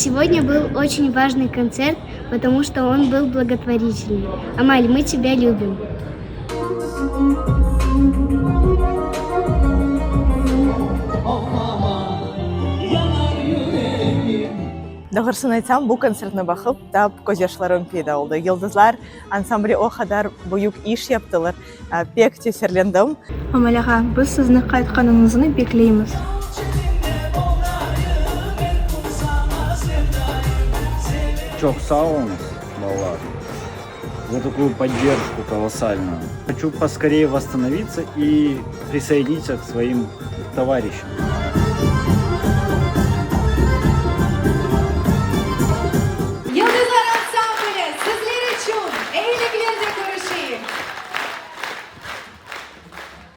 Сегодня был очень важный концерт, потому что он был благотворительный. Амаль, мы тебя любим. Doğrusını aytsam, bu kontsertni baqıp, tap közyaşlarım peyda oldı. Yıldızlar ansambli o qadar büyük iş yaptılar, pek tesirlendim. Amal ağa, biz sizni qaytqanıñıznı bekleymiz. Çoq sağ oluñız, balalar, za takuyu podderjku kolossальную. Хочу поскорее восстановиться и присоединиться к своим товарищам.